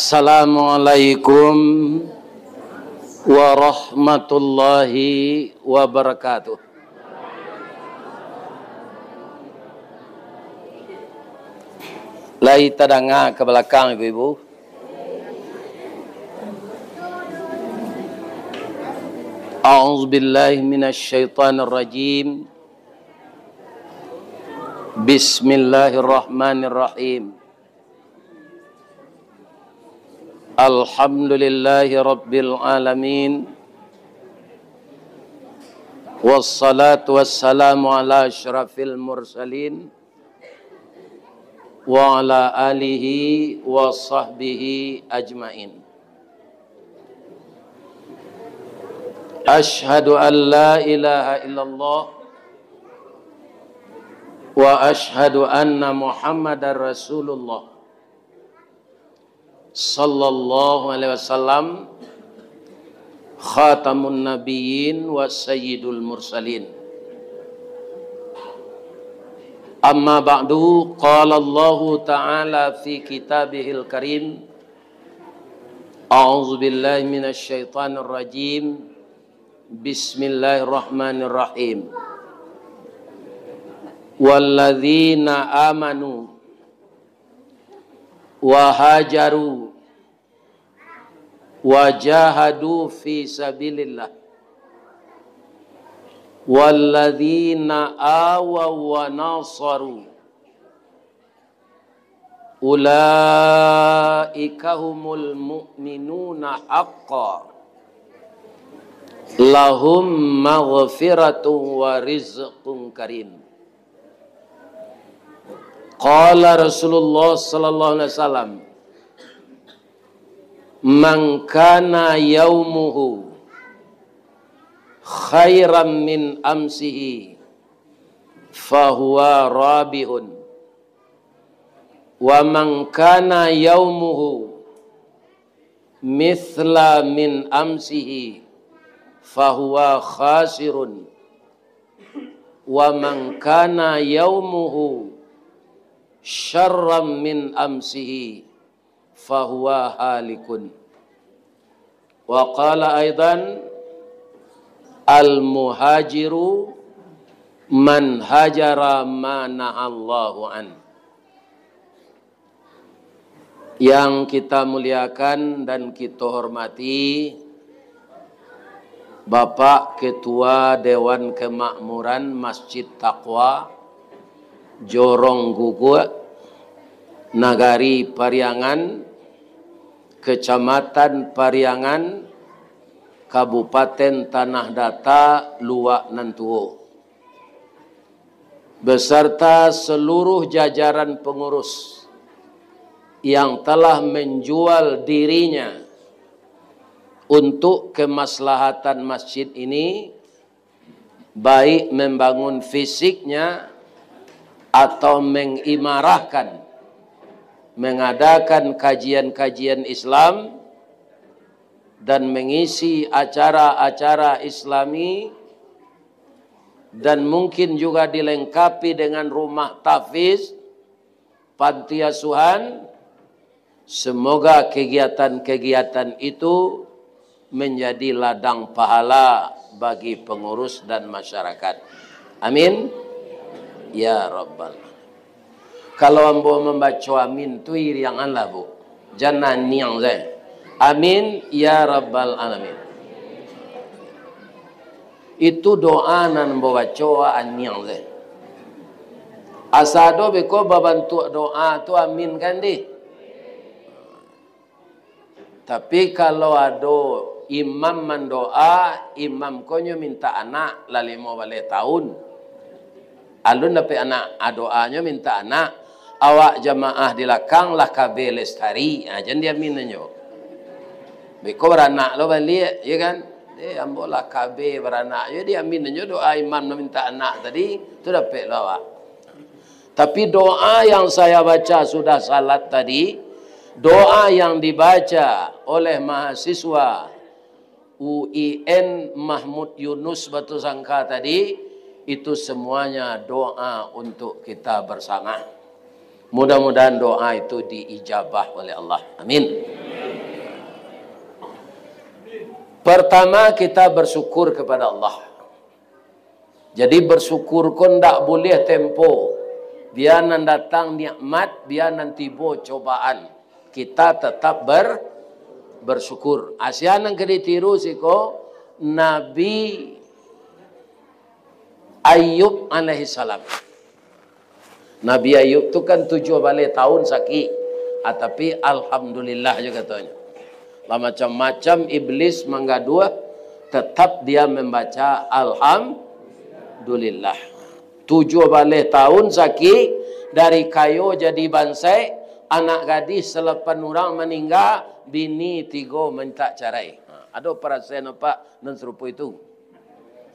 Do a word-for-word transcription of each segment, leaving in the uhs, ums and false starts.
Assalamualaikum warahmatullahi wabarakatuh. Lai tadanga ka balakang, ibu-ibu? A'udzubillahi minasyaitonirrajim. Bismillahirrahmanirrahim. Alhamdulillahi rabbil alamin. Wassalatu wassalamu ala asyrafil mursalin wa ala alihi wa sahbihi ajmain. Asyhadu an la ilaha illallah wa asyhadu anna Muhammadar Rasulullah sallallahu alaihi wasallam, khatamun nabiyyin wa sayyidul mursalin. Amma ba'du, qala Allahu ta'ala fi kitabihil karim, a'udzubillahi minasyaitonirrajim. Bismillahirrahmanirrahim. Walladzina amanu wa hajaru wa jahadu fi sabilillah, walladzina awaw wa nasaru, ulaika humul mu'minuna haqqan, lahum maghfiratun wa rizqun karim. Qala Rasulullah sallallahu alaihi wasallam, "Man kana yaumuhu khairan min amsihi, fahuwa rabihun. Wa man kana yaumuhu mithla min amsihi, fahuwa khasirun. Wa man kana yaumuhu syarran min amsihi, fahuwa halikun." Wa qala aidan, "Al-muhajiru man hajara ma nahallahu an." Yang kita muliakan dan kita hormati, Bapak Ketua Dewan Kemakmuran Masjid Taqwa, Jorong Guguak, Nagari Pariangan, Kecamatan Pariangan, Kabupaten Tanah Data, Luak Nan Tuo, beserta seluruh jajaran pengurus yang telah menjual dirinya untuk kemaslahatan masjid ini, baik membangun fisiknya atau mengimarahkan, mengadakan kajian-kajian Islam, dan mengisi acara-acara Islami, dan mungkin juga dilengkapi dengan rumah tahfiz, panti asuhan. Semoga kegiatan-kegiatan itu menjadi ladang pahala bagi pengurus dan masyarakat. Amin. Ya Rabbal. Kalau ambo mambaco amin tu, irianganlah, Bu. Jan aniang sae. Amin, ya Rabbal Alamin. Itu doa nan ambo baco, aniang sae. Asa ado beko babantuak doa tu amin kan, dih? Tapi kalau ado imam mandoa, imam ko nyo mintak anak, lah limo baleh taun. Alun dapek anak, a, doanyo mintak anak, awak jamaah di lakang lah kabeh lestari, ha, jan diamin nyo. Beko baranak lo baliak, yo kan? Eh, ambo lah kabeh baranak, yo diamin nyo doa imam nan mintak anak tadi, tu dapek lo awak. Tapi doa yang saya baca sudah salat tadi, doa yang dibaca oleh mahasiswa U I N Mahmud Yunus Batu Sangka tadi, itu semuanya doa untuk kita bersama. Mudah-mudahan doa itu diijabah oleh Allah. Amin. Pertama, kita bersyukur kepada Allah. Jadi, bersyukur ko ndak buliah tempo. Bia nan datang nikmat, bia nan tibo cobaan, kita tetap ber-, bersyukur. Asia nan ka ditiru siko, Nabi Ayub alaihissalam. Nabi Ayub tu kan tujuah baleh tahun sakik, ah, tapi alhamdulillah je katonyo. Lah macam-macam iblis manggaduah, tetap dia membaca alhamdulillah. Tujuah baleh tahun sakik, dari kayo jadi bansaik, anak gadih salapan urang maningga, bini tigo mintak carai. Ha, ado parasaian apak nan sarupo itu?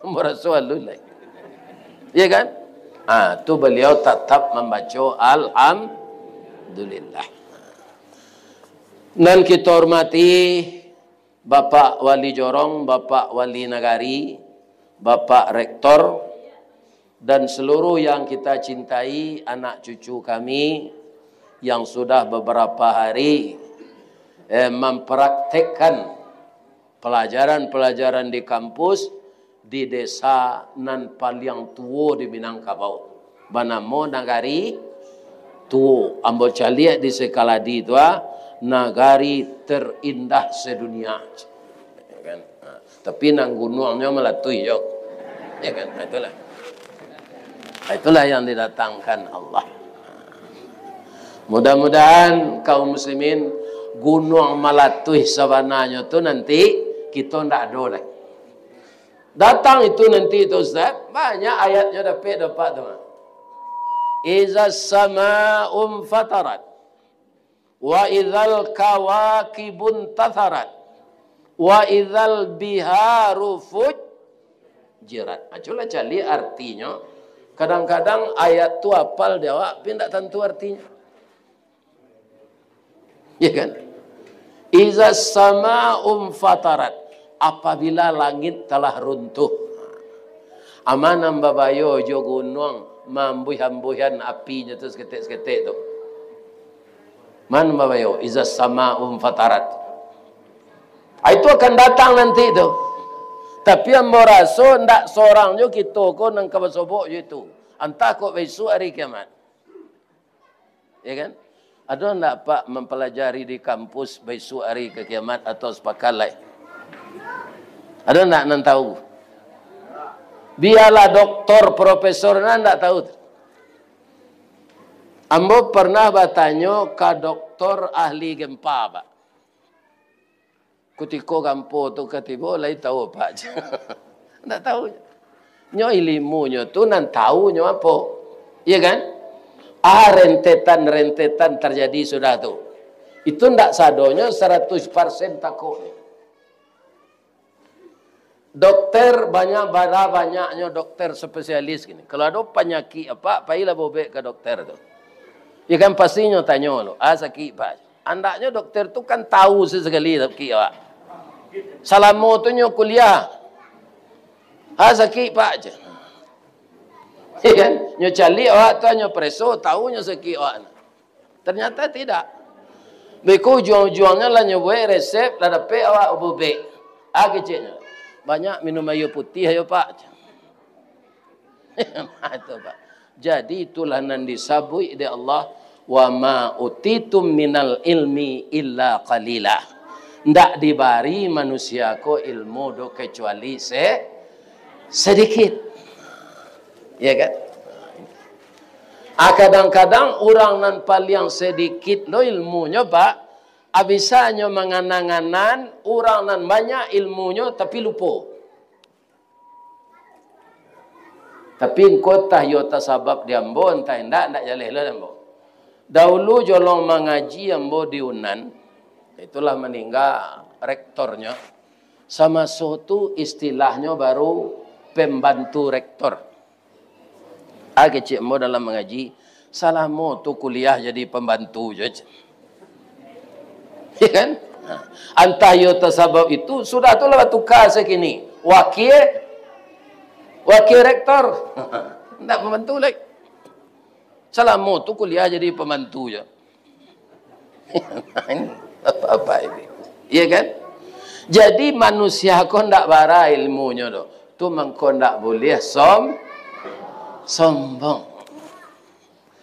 Maraso alun lai. Ya kan? Ah, tu beliau tatap mambaco alhamdulillah. Nan kita hormati, Bapak Wali Jorong, Bapak Wali Nagari, Bapak Rektor, dan seluruh yang kita cintai, anak cucu kami yang sudah beberapa hari, eh, mempraktekkan palajaran-palajaran di kampus di desa nan paliang tuo di Minangkabau, banamo Nagari Tuo. Ambo caliak di Sekaladi tu, ah, nagari terindah sedunia. Ya kan? Ha, tapi nan gunuangnyo malatuih jo. Ya kan? Ha, itulah. Ha, itulah yang didatangkan Allah. Mudah-mudahan kaum muslimin, gunuang malatuih sabananyo tu nanti kito ndak ado lai. Datang itu nanti tu, Ustaz, banyak ayatnyo dapek dapat tu. Iza sama'un fatarat, wa izal kawakibun tatharat, wa izal biharu fujirat. Aculah cali artinyo. Kadang-kadang ayat tu apal di awak, tapi ndak tantu artinyo. Ya kan? Iza sama'un fatarat, apabila langit telah runtuh. Aman babayo jo gunuang mambuih-ambuihan apinyo tu saketek-saketek tu. Man babayo, iza sama'un fatarat. Ah, itu akan datang nanti tu. Tapi ambo raso ndak sorang jo kito ko nan ka basobok jo itu. Antah kok bisuak ari kiamat. Ya kan? Ado ndak, Pak, mempelajari di kampus bisuak ari ka kiamat atau sapakalai? Ado ndak nan tahu? Bialah doktor, profesor, nan ndak tahu. Ambo pernah batanyo ka doktor ahli gempa, Pak. Kutiko gampo tu ka tibo, lai tahu apak? Ndak tahu. Nyo ilimunyo tu nan tahu nyo apo? Iya kan? Ah, rentetan-rentetan terjadi sudah tu. Itu ndak sadonyo saratus persen takoknyo. Dokter banyak, bara banyaknyo dokter spesialis kini. Kalau ado panyakik apak, pailah bobek ka dokter tu. Iya kan, pastinyo tanyo lo, "Ah, sakik, Pak." Andaknyo dokter tu kan tahu sakali sakik awak. Salamo tu nyo kuliah. "Ah, sakik, Pak," je. Iya kan? Nyo caliak awak tu, nyo pareso, tahu nyo sakik awak. Ternyata tidak. Beko ujuang-ujuangnyo lah nyo buek resep, lah dapek awak bobek. Ah, keceknyo. "Banyak minum aia putiah yo, Pak." Itu, Pak. Jadi, itulah nan disabuik dek Allah, "Wa ma utitum minal ilmi illa qalila." Ndak dibari manusia ko ilmu do kecuali se-, sedikit. Ya kan? Ah, kadang-kadang urang nan paliang sedikit lo ilmunyo, Pak, abisanyo manganang-anang urang nan banyak ilmunyo tapi lupo. Tapi engko entah iyo tasabab di ambo, entah indak, ndak jaleh lo di ambo. Daulu jolong mangaji ambo di Unan, itulah maningga rektornyo. Samaso tu istilahnyo baru pembantu rektor. Ah, kecek ambo dalam mangaji, salamo tu kuliah jadi pembantu je. Ya kan? Ha. Antah iyo tasabab itu, sudah tu lah batuka sakini. Wakil, wakil rektor. Ndak pembantu lai. Salamo tu kuliah jadi pembantu je. Apa-apa ini. Iya kan? Jadi manusia ko ndak bara ilmunyo doh. Tu mangko ndak buliah som-, sombong.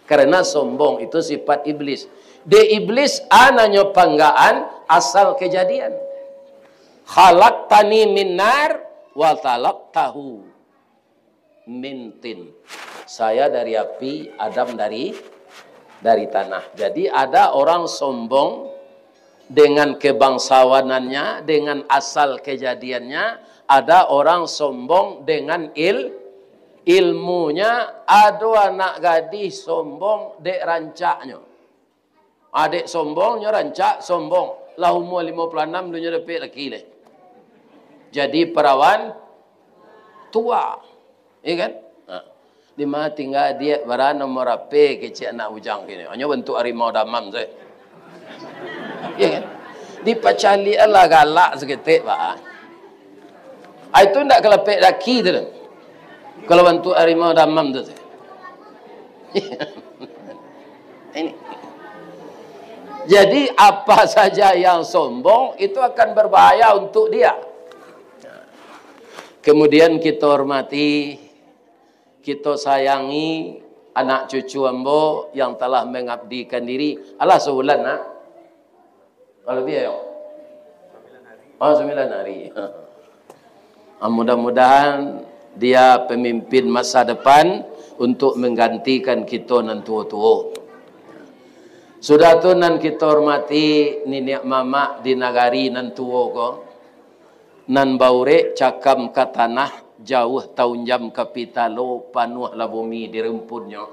Karena sombong itu sifat iblis. Dek iblis, ananyo panggaan asal kejadian. "Khalaqtani min nar wa khalaqtahu min tin." Saya dari api, Adam dari dari tanah. Jadi ada orang sombong dengan kebangsawanannya, dengan asal kejadiannya, ada orang sombong dengan il-, ilmunya, ado anak gadih sombong dek rancaknyo. Adek sombong, nyo rancak sombong. Lah umua limo puluah anam, lu nyo dapek laki leh. Jadi perawan tua. Iya kan? Ha. Di ma tingga adiak, bara nomor ape kecek anak bujang kini. Hanyo bantuak harimau damam sajo. Iya kan? Dipacaliak lah galak saketek, Pak. Ah, itu ndak kalapek laki tu doh. Kalau bantuak harimau damam tu. Ini. Jadi, apa saja yang sombong, itu akan berbahaya untuk dia. Kemudian kita hormati, kita sayangi anak cucu ambo yang telah mengabdikan diri. Alah, sabulan, nak? Kalau dia, yo. Oh, sembilan hari. Ah, mudah-mudahan dia pemimpin masa depan untuk menggantikan kita nan tuo-tuo. Sudah tu, nan kita hormati niniak mamak di nagari nan tuo ko, nan baurek cakam ka tanah, jauah taunjam ka pitalo, panuahlah bumi di rimpunnyo.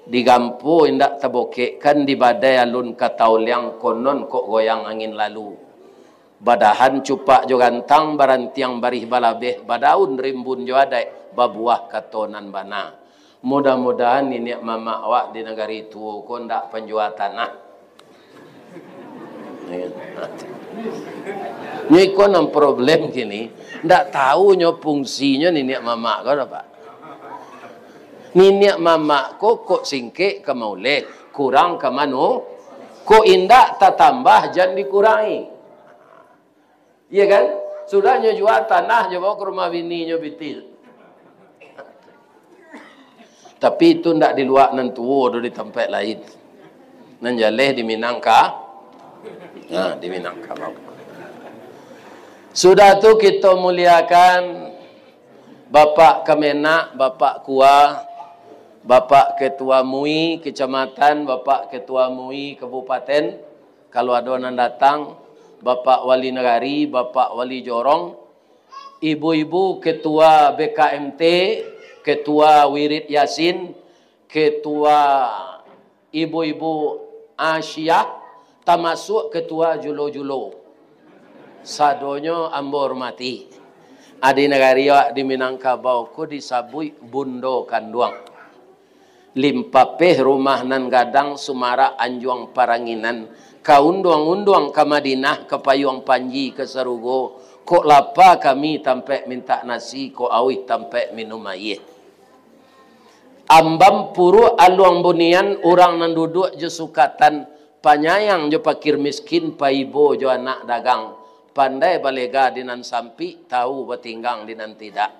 Digampo indak tabokekkan, di badai alun ka taoliang, konon kok goyang angin lalu. Badahan cupak jo gantang, barantiang barih balabeh, badaun rimbun jo adaik, babuah kato nan bana. Mudah-mudahan niniak mamak awak di nagari tuo ko ndak panjua tanah. Nyo iko nan problem kini, ndak tahu nyo fungsinyo niniak mamak ko, Pak. Niniak mamak ko kok singkek ka mauleh, kurang ka manu, kok indak tatambah jan dikurangi. Iya kan? Sudah nyo jua tanah, nyo bao ka rumah bini nyo pitih. Tapi itu ndak di luak nan tuo doh, di tampek lain. Nan jaleh di Minangka-, nah, di Minangkabau. Sudah tu kita muliakan Bapak Kemenag, Bapak Kua, Bapak Ketua MUI Kecamatan, Bapak Ketua MUI Kabupaten, kalau ado nan datang, Bapak Wali Nagari, Bapak Wali Jorong, ibu-ibu ketua B K M T, ketua Wirid Yasin, ketua ibu-ibu Asyiah, tamasuak ketua julo-julo. Sadonyo ambo hormati. Adi nagari awak di Minangkabau ko disabuik bundo kanduang. Limpapeh rumah nan gadang, sumarak anjuang paranginan, ka unduang-unduang ka Madinah, ka payuang panji ka sarugo, kok lapa kami tampek mintak nasi, kok auih tampek minum ayie. Ambam puruak aluang bunian, urang nan duduak jo sukatan, panyayang jo pakir miskin, paibo jo anak dagang, pandai balega di nan sampik, tahu batinggang di nan tidak.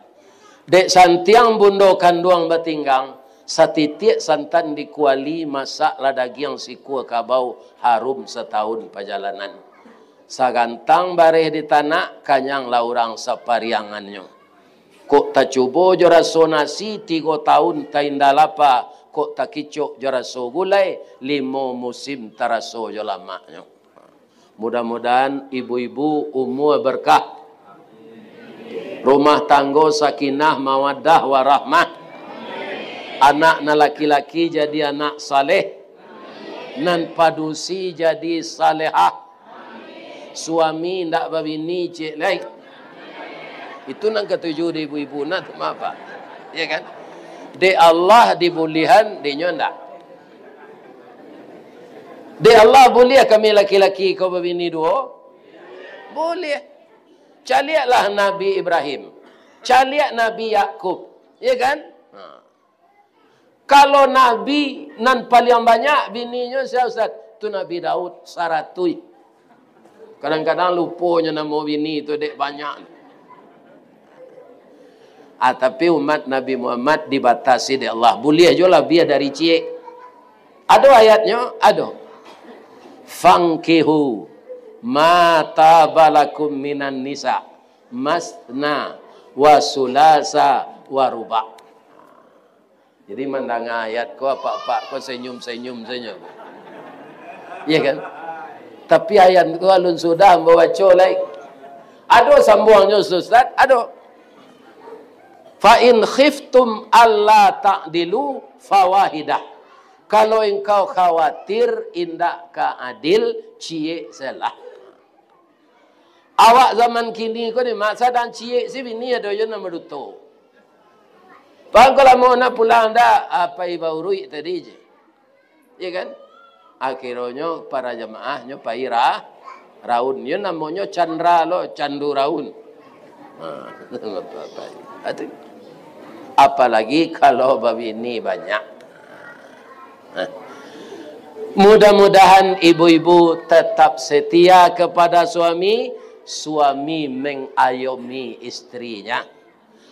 Dek santiang bundo kanduang batinggang, satitiak santan di kuali, masaklah dagiang sikua kabau, harum satahun pajalanan. Sagantang bareh di tanak, kanyanglah urang sapariangannyo. Kok tacubo jo raso nasi, tigo tahun tainda lapa, kok takicok jo raso gulai, limo musim taraso jo lamaknyo. Mudah-mudahan ibu-ibu umua berkah, rumah tanggo sakinah, mawaddah, warahmah, anak nan laki-laki jadi anak saleh, nan padusi jadi salehah, suami indak babini ciek lai. Itu nan katuju di ibu-ibu, nah tu mah, Pak. Ya kan? Dek Allah dibulihan, dek nyo ndak. Dek Allah buliah kami laki-laki ko babini duo? Buliah. Caliaklah Nabi Ibrahim. Caliak Nabi Yakub. Ya kan? Ha. Kalau nabi nan paliang banyak bininyo sia, Ustaz? Tu Nabi Daud, saratuih. Kadang-kadang luponyo namo bini tu dek banyak. Ah, tapi umat Nabi Muhammad dibatasi dek Allah. Buliah jo labiah dari ciek. Ado ayatnyo? Ado. "Fankihu ma taba lakum minan nisa, masna wa sulasa wa ruba." Jadi, mandanga ayat ko, apak-apak ko senyum-senyum sajo. Iya kan? Tapi ayat ko alun sudah ambo baco lai. Ado sambuangnyo, Ustaz? Ado. "Fa in khiftum alla ta'dilu fawahidah." Kalau engkau khawatir indak ka adil, ciek sajolah. Awak zaman kini ko ni, masa dan ciek si bini ado jo nan baduto. Bang, ko lamo nak pulang dak? Apai bauruik tadi je. Iya kan? Akhironyo para jamaahnyo pai ra-, raun. Yo namonyo Chandra lo, Candu Raun. Ha, atu. Apalagi kalau babini banyak. Nah, mudah-mudahan ibu-ibu tetap setia kepada suami, suami mengayomi istrinya.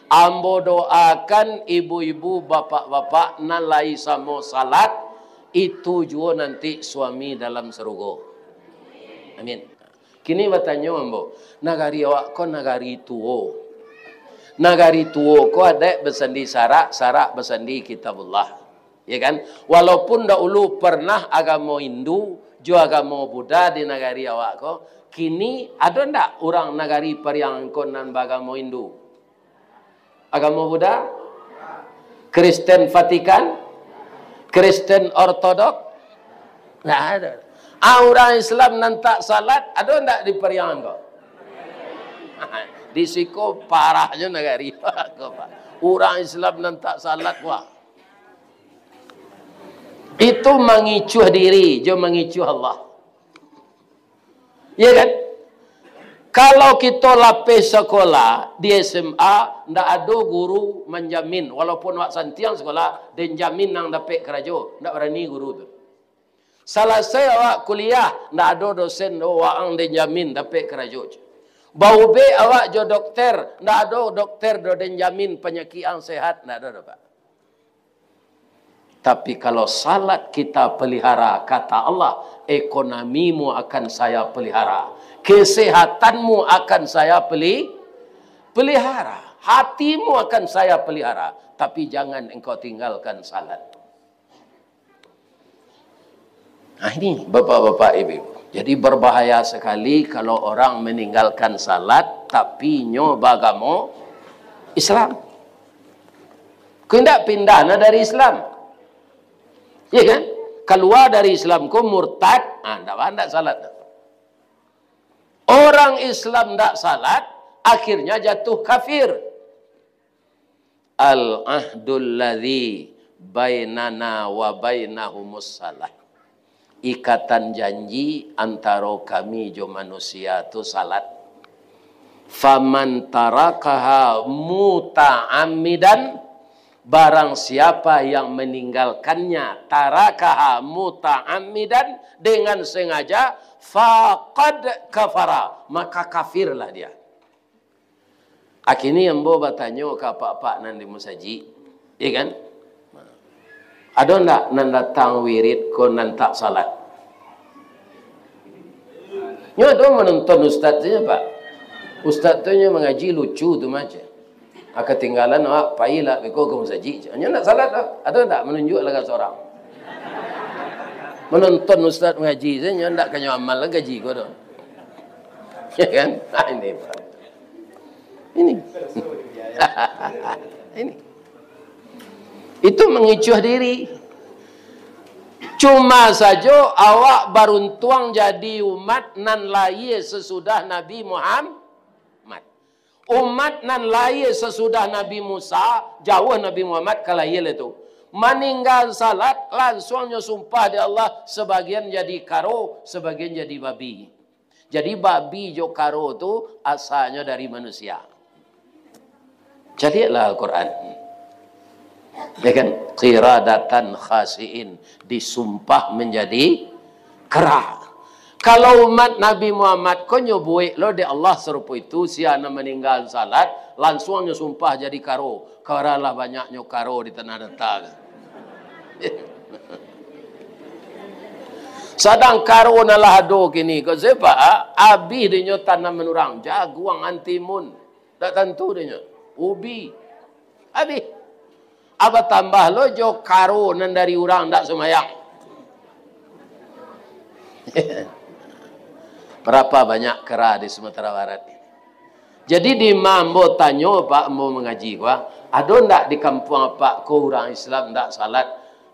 Ambo doakan ibu-ibu, bapak-bapak nan lai samo salat, itu juo nanti suami dalam sarugo. Amin. Kini batanyo ambo, nagari awak ko nagari tuo. Nagari tuo ko adaik basandi syarak, syarak basandi Kitabullah. Ya kan? Walaupun dahulu pernah agamo Hindu jo agamo Buddha di nagari awak ko, kini ado ndak urang nagari Pariangan ko nan baagamo Hindu? Agamo Buddha? Kristen Vatikan? Kristen Ortodok? Ndak ado. Ah, urang Islam nan tak salat, ado ndak di Pariangan ko? Di siko parahnyo nagari ko, Pak. Urang Islam nan tak salat, wah. Itu mangicuah diri, jo mangicuah Allah. Iya kan? Kalau kito lapeh sakolah di S M A, ndak ado guru manjamin, walaupun awak santiang sakolah, den jamin nan dapek karajo, ndak barani guru tu. Salasai awak kuliah, ndak ado dosen do waang den jamin dapek karajo. Baubek awak jo dokter, ndak ado dokter do den jamin panyakik ang sehat, ndak ado do, Pak. Tapi kalau salat kita pelihara, kata Allah, ekonomimu akan Saya pelihara, kesehatanmu akan Saya peli-, pelihara, hatimu akan Saya pelihara, tapi jangan engkau tinggalkan salat. Nah, ini bapak-bapak, ibu-ibu. Jadi berbahaya sekali kalau orang meninggalkan salat, tapi nyo bagamo Islam. Kok indak pindah nah dari Islam? Iya kan? Kalua dari Islam ko murtad, ah, ndak, ndak salat. Orang Islam ndak salat, akhirnya jatuh kafir. "Al-ahdul ladzi bainana wa bainahumus salah." Ikatan janji antaro kami jo manusia tu salat. "Faman tarakaha muta'ammidan," barang siapa yang meninggalkannya, tarakaha muta'ammidan, dengan sengaja, "faqad kafara," maka kafirlah dia. Akini ambo batanyo ka apak-apak nan di musajik, iya kan? Ado ndak nan datang wirid ko nan tak salat? Nyo ado manonton ustaz tu nyo, Pak. Ustaz tu nyo mangaji lucu tu macam. Ah, katinggalan awak, pailah beko ka musajik. Nyo ndak salat doh. Ado ndak manunjuak lah ka surang? Manonton ustaz mangaji tu, nyo ndak ka nyo amal lah gaji ko doh. Ya kan? Ah, ini, Pak. Ini. Ini. Itu mangicuah diri. Cuma sajo awak baruntuang jadi umat nan lahia sasudah Nabi Muhammad. Umat nan lahia sasudah Nabi Musa, jauah Nabi Muhammad ka lahia lai tu. Maningga salat, lansuang nyo sumpah di Allah, sabagian jadi karo, sabagian jadi babi. Jadi, babi jo karo tu asalnyo dari manusia. Caliaklah Al-Quran. Ya kan? Qiradatan khasi'in, disumpah menjadi kera. Kalau umat Nabi Muhammad ko nyo buek lo dek Allah sarupo itu, sia nan maningga salat, lansuang nyo sumpah jadi karo. Karalah banyaknyo karo di tanah data. Sadang karo nan lah ado kini ko, sabab, ah, abih dinyo tanaman urang, jaguang, antimun. Dak tantu dinyo. Ubi. Abih. Aba tambah lo jo karo nan dari urang dak sumayang. Berapa banyak kera di Sumatera Barat ini? Jadi di ma ambo tanyo, Pak, ambo mangaji ko, ah, ado ndak di kampuang Apak ko urang Islam ndak salat?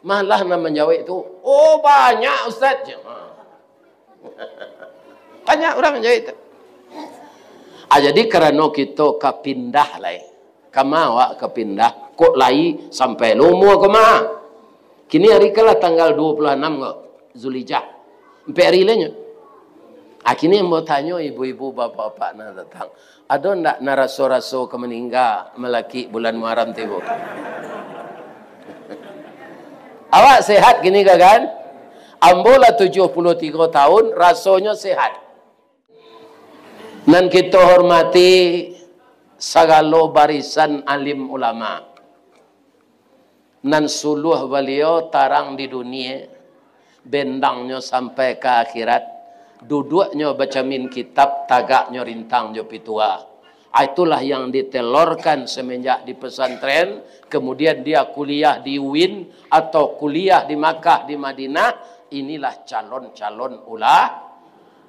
Malah nan manjawek tu, "Oh, banyak, Ustaz." Ha. Banyak urang manjawek tu. Ah, jadi karano kito ka pindah lai. Kama awak ka pindah? Kok lai sampai lo umua ko ma? Kini ari kan lah tanggal dua puluh anam ko, Zulhijjah. Ampek ari lai nyo. Ah, kini ambo tanyo ibu-ibu, bapak-bapak nan datang, ado ndak nan raso-raso ka maningga malakik bulan Muharram tibo? Awak sehat kini ka, kan? Ambo lah tujuah puluah tigo tahun, rasonyo sehat. Nan kito hormati sagalo barisan alim ulama. Nan suluah baliau tarang di dunia, bendangnyo sampai ka akhirat, duduaknyo bacamin kitab, tagaknyo rintang jo pitua. Ah, itulah yang ditelorkan semenjak di pesantren, kemudian dia kuliah di UIN atau kuliah di Makkah, di Madinah, inilah calon-calon ula-,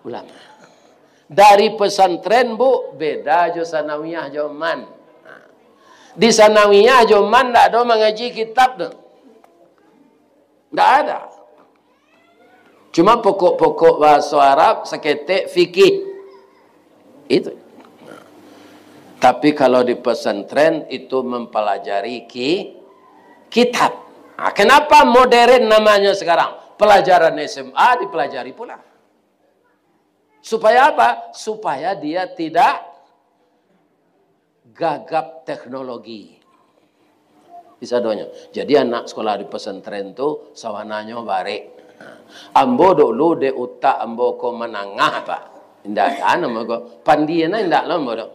ulama. Dari pesantren, Bu, beda jo sanawiyah jo man. Di sanawiyah jo man ndak ado mangaji kitab tu. Ndak ada. Cuma pokok-pokok bahaso Arab, saketek fikih. Itu. Tapi kalau di pesantren, itu mempelajari ki-, kitab. Ah, kenapa modern namanya sekarang? Pelajaran S M A dipelajari pula. Supaya apa? Supaya dia tidak gagap teknologi. Di sadonyo. Jadi anak sekolah di pesantren tu sawananyo barek. Ambo dulu dek utak ambo ko manangah, Pak. Indak ado namo ko. Pandia nah indak lo ambo tu.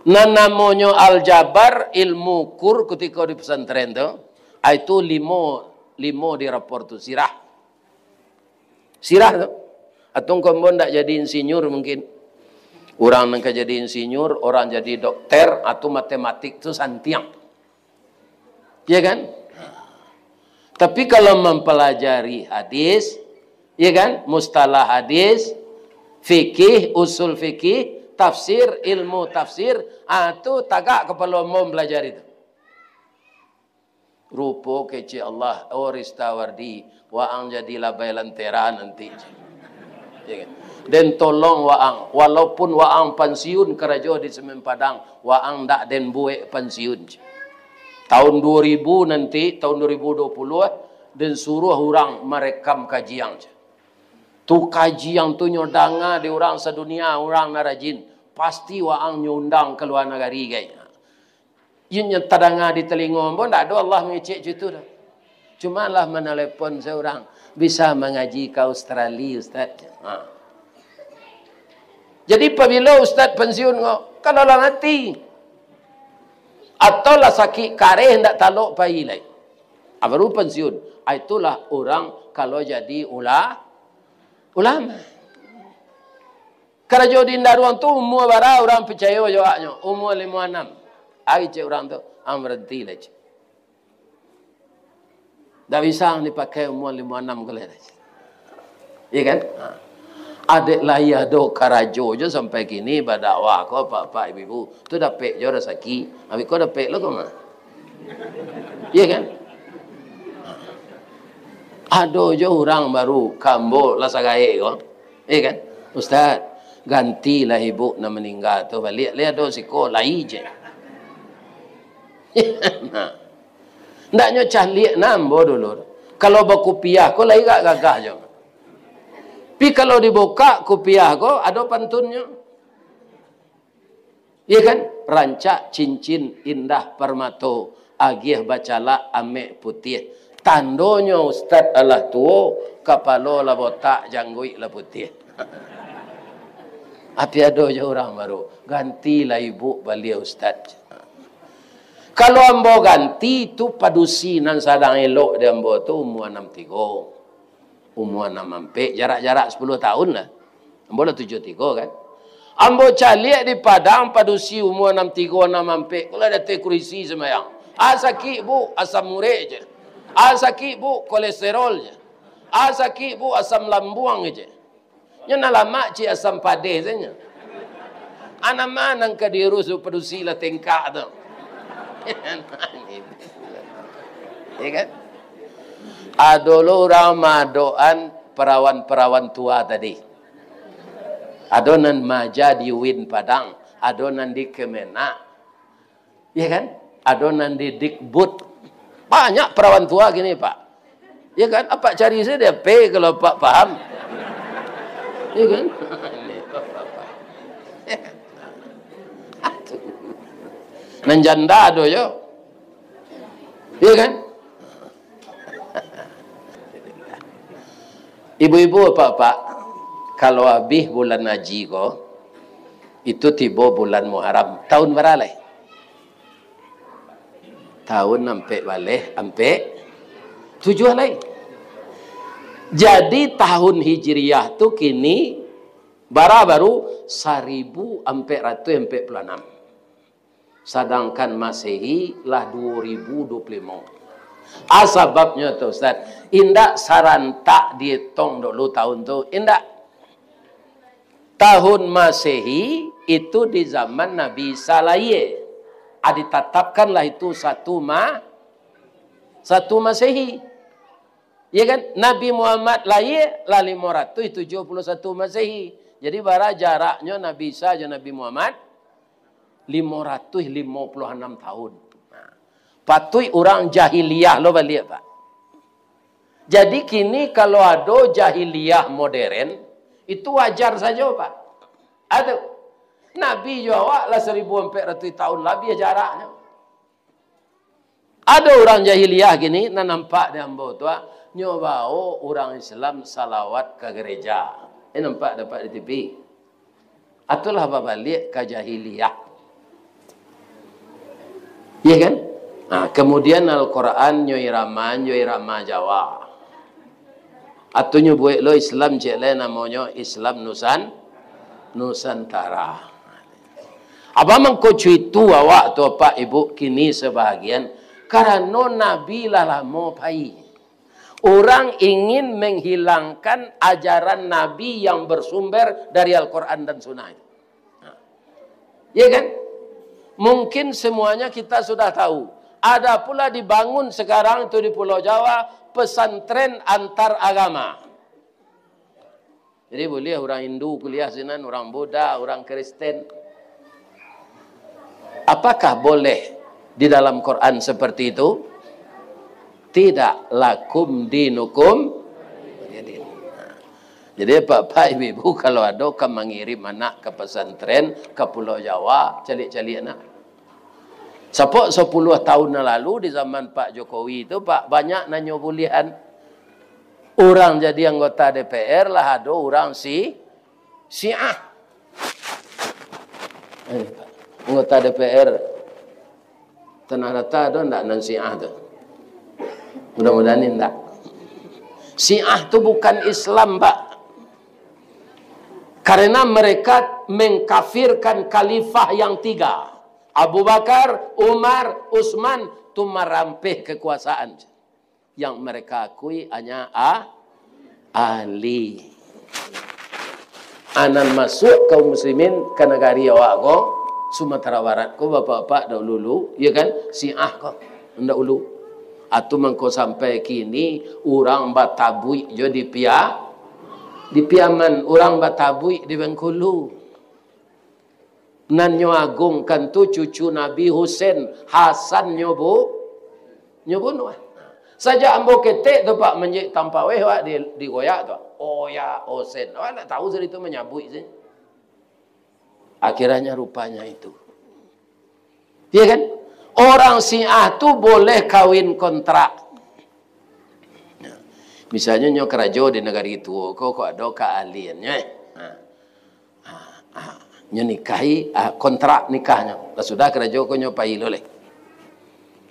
Nan namonyo aljabar, ilmu kur kutiko di pesantren tu, ah, itu limo, limo di rapor tu, sirah. Sirah tu. Atau ko ambo ndak jadi insinyur mungkin. Urang nan ka jadi insinyur, urang jadi dokter, atau matematik tu santiang. Ya kan? Tapi kalau mempelajari hadis, ya kan? Mustalah hadis, fikih, usul fikih, tafsir, ilmu tafsir, ah, tu tagak kapalo ambo mempelajari tu. Rupo kecek Allah, oh Ristawardi, waang jadi labai lantera nanti. Ya kan? Den tolong waang, walaupun waang pansiun karajo di Semen Padang, waang ndak den buek pansiun. Tahun dua ribu nanti, tahun dua ribu dua puluh, den suruah urang marekam kajian. Tu kajian tu nyo danga di urang sadunia, urang nan rajin. Pasti waang nyo undang ka lua nagari, gai. Inyo tadanga di talingo ambo, ndak ado Allah mangecek cak itu doh. Cuma lah manalepon saurang, "Bisa mangaji ka Australia, Ustaz?" Ha. Jadi, pabilo Ustaz pansiun ko? Kalau lah mati. Atau lah sakik kareh, ndak talok pai lai. Ah, baru pansiun. Ah, itulah urang kalau jadi ula-, ulama. Karajo di Indaruang tu umua bara urang picayo jo awaknyo? Umua limo anam. Ai, cek urang tu, ang baranti lah, cek. Ndak bisa ang dipakai umua limo anam ko lai, cek. Iya kan? Ha. Adek lai ado karajo jo sampai kini badakwah ko, apak-apak, ibu-ibu. Tu dapek jo rasaki. Abih ko dapek lo ko mah. Iya kan? Ha. Ado jo urang baru ka ambo lah sagaek ko. Eh kan? "Ustaz, gantilah ibu nan maningga tu baliak, lai ado siko lai je." Nah. Ndaknyo caliak nan ambo dulu. Kalau bakupiah ko lai gak gagah jo. Pi kalau dibukak kupiah ko, ado pantunnyo. Iya kan? Rancak cincin indah parmato, agiah bacalak amek putiah. Tandonyo ustad alah tuo, kapalo lah botak, jangguik lah putiah. Api ado jo urang baru, "Gantilah ibuk baliau ustad." Kalau ambo ganti tu, padusi nan sadang elok di ambo tu umua anam tigo, umua anam ampek, jarak-jarak sapuluah tahun lah. Ambo lah tujuah tigo kan. Ambo caliak di Padang, padusi umua anam tigo, anam ampek, ko lah di ateh kurisi sumbayang. "Ah, sakik, Bu?" "Asam urek," je. "Ah, sakik, Bu?" "Kolesterol," je. "Ah, sakik, Bu?" "Asam lambuang," je. Nyo nan lamak cik asam padeh sajo. Anam nan ka diurus tu, padusi lah tengkak tu. Ya kan? Ado lo urang maadokan parawan-parawan tua tadi. Ado nan maaja di uin Padang, ado nan di Kemenag. Ya kan? Ado nan di Dikbud. Banyak parawan tua kini, Pak. Ya kan? Apak cari saja P kalau Apak paham. Ya kan? Nan janda ado yo. Ya kan? Ibu-ibu, apak-apak, kalau abih bulan haji ko, itu tibo bulan Muharram. Tahun bara lai? Tahun ampek baleh, ampek tujuah lai. Jadi, tahun Hijriah tu kini bara baru? Saribu ampek ratuih ampek puluah anam. Sadangkan Masehi lah duo ribu duo puluah limo. Ah, sababnyo tu, Ustaz, indak sarantak dietong dulu tahun tu, indak. Tahun Masehi itu di zaman Nabi Isa lahia. Ah, ditatapkanlah itu satu Ma-, satu Masehi. Ya kan? Nabi Muhammad lahia lah limo ratuih tujuah puluah satu Masehi. Jadi, bara jaraknyo Nabi Isa jo Nabi Muhammad? Limo ratuih limo puluah anam tahun. Nah, patuik urang jahiliah lo baliak, Pak. Jadi, kini kalau ado jahiliah modern, itu wajar sajo, Pak. Ado. Nabi jo awak lah saribu ampek ratuih tahun labiah jaraknyo. Ado urang jahiliah kini, nan nampak di ambo tu, ah, nyo bao urang Islam salawat ka gareja. Eh, nampak dapek di T V. Atulah babaliak ka jahiliah. Iya kan? Nah, kemudian Al-Quran nyo irama, nyo irama Jawa. Atu nyo buek lo Islam ciek lai namonyo Islam Nusan-, Nusantara. Apo mangko cuitu awak tu, Apak Ibu, kini sabahagian? Karano Nabi lah lamo pai. Urang ingin menghilangkan ajaran Nabi yang bersumber dari Al-Quran dan Sunnah itu. Nah. Ya kan? Mungkin semuanya kita sudah tahu. Ada pula dibangun sekarang itu di Pulau Jawa, pesantren antar agama. Jadi, boleh urang Hindu kuliah sinan, urang Buddha, urang Kristen. Apakah boleh di dalam Quran seperti itu? Tidak. Lakum dinukum waliyadin. Jadi, apak-apak, ibu-ibu, kalau ado ka mangirim anak ka pesantren, ka Pulau Jawa, caliak-caliak nak. Sapok sapuluah tahun nan lalu, di zaman Pak Jokowi tu, Pak, banyak nan nyo buliahan. Urang jadi anggota D P R lah ado urang si-, Syiah. Eh, anggota D P R Tanah Datar ado ndak nan Syiah tu? Mudah-mudahan indak. Syiah tu bukan Islam, Pak. Karena mereka mengkafirkan khalifah yang tiga. Abu Bakar, Umar, Utsman, tu marampeh kekuasaan. Yang mereka akui hanya A-, Ali. Anan masuak kaum muslimin ka nagari awak ko, Sumatera Barat ko, bapak-bapak dahulu-dulu, ya kan? Syiah ko, dahulu. Atu mangko sampai kini, urang batabuik jo di Pia-, di Piaman, urang batabuik di Bengkulu. Nan nyo agungkan tu cucu Nabi Husain, Hasan nyo bu-, nyo bunuah. Sajak ambo ketek tu, Pak, manjek tampaweh, Pak, di, digoyak tu. Oya Husain. Awak ndak tahu sari tu manyabuik se. Akhirnya rupanya itu. Iya kan? Orang Syiah tu boleh kawin kontrak. Misalnyo nyo karajo di nagari tuo ko, kok ado kaaliannyo, eh. Ha. Ha, ha. Nyo nikahi, ah, kontrak nikahnyo. Lah sudah karajo ko nyo pai lo lai.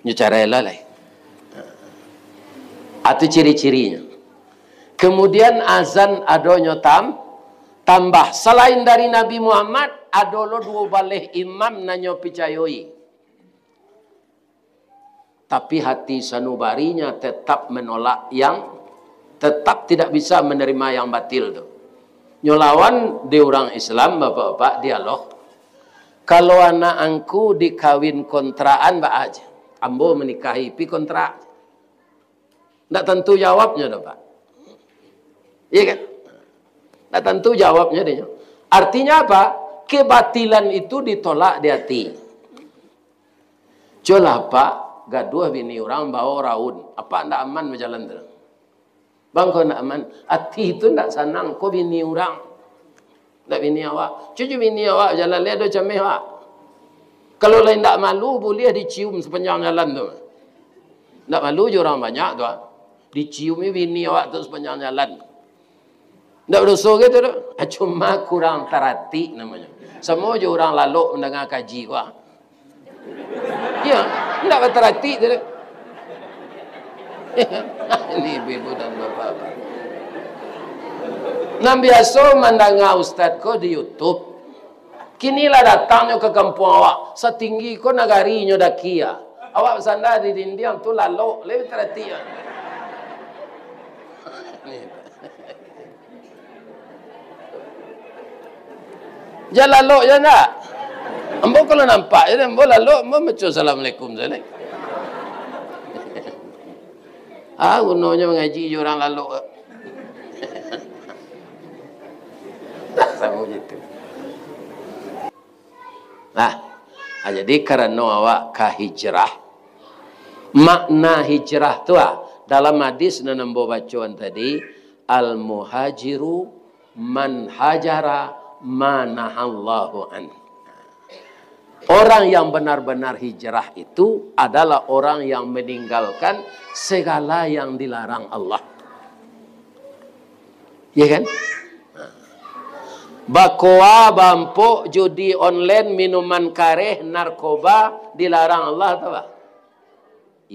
Nyo carai lo lai. Ha. Atu ciri-cirinyo. Kemudian azan adonyo tam-, tambah. Salain dari Nabi Muhammad, ado lo duo baleh imam nan nyo picayoi. Tapi hati sanubarinya tetap menolak yang, tetap tidak bisa menerima yang batil tu. Nyo lawan di urang Islam, bapak-bapak, dialog. Kalau anak angku dikawin kontrakan, baa aja. Ambo menikahi, pi kontrak. Ndak tantu jawabnyo doh, Pak. Iya kan? Ndak tantu jawabnyo deh. Artinya apa? Kebatilan itu ditolak di hati. Cubolah, Pak, gaduah bini urang, bawa raun. Apak ndak aman bajalan tu? Bang, ko ndak aman. Ati tu ndak sanang, ko bini urang. Ndak bini awak. Cubo bini awak bajalan, lai ado cameh awak. Kalau lai ndak malu, buliah dicium sapanjang jalan tu. Ndak malu jo urang banyak tu, ah. Dicium bini awak tu sapanjang jalan. Ndak badoso gitu tu. Ah, cuma kurang taratik namonyo. Samo jo urang lalok mandanga kaji ko, ah. Iyo, ndak bataratik tu. Ini ibu-ibu dan bapak-bapak. Nan biaso mandanga ustaz ko di YouTube. Kini lah datangnyo ka kampuang awak. Satinggi ko nagari nyo daki, ah. Awak basanda di dindiang tu lalok, lai bataratik, ah. Ni. Jan lalok jan ndak? Ambo kalau nampak je, ambo lalok, ambo maco assalamualaikum sajo. Ah, gunonyo mangaji jo urang lalok. Samo gitu. Nah, ah, jadi karano awak ka hijrah, makna hijrah tu, ah, dalam hadis nan ambo bacoan tadi, "Al-muhajiru man hajara ma nahallahu an." Orang yang benar-benar hijrah itu adalah orang yang meninggalkan segala yang dilarang Allah. Ya kan? Bakoa, bampok, judi online, minuman kareh, narkoba, dilarang Allah, tahu tak?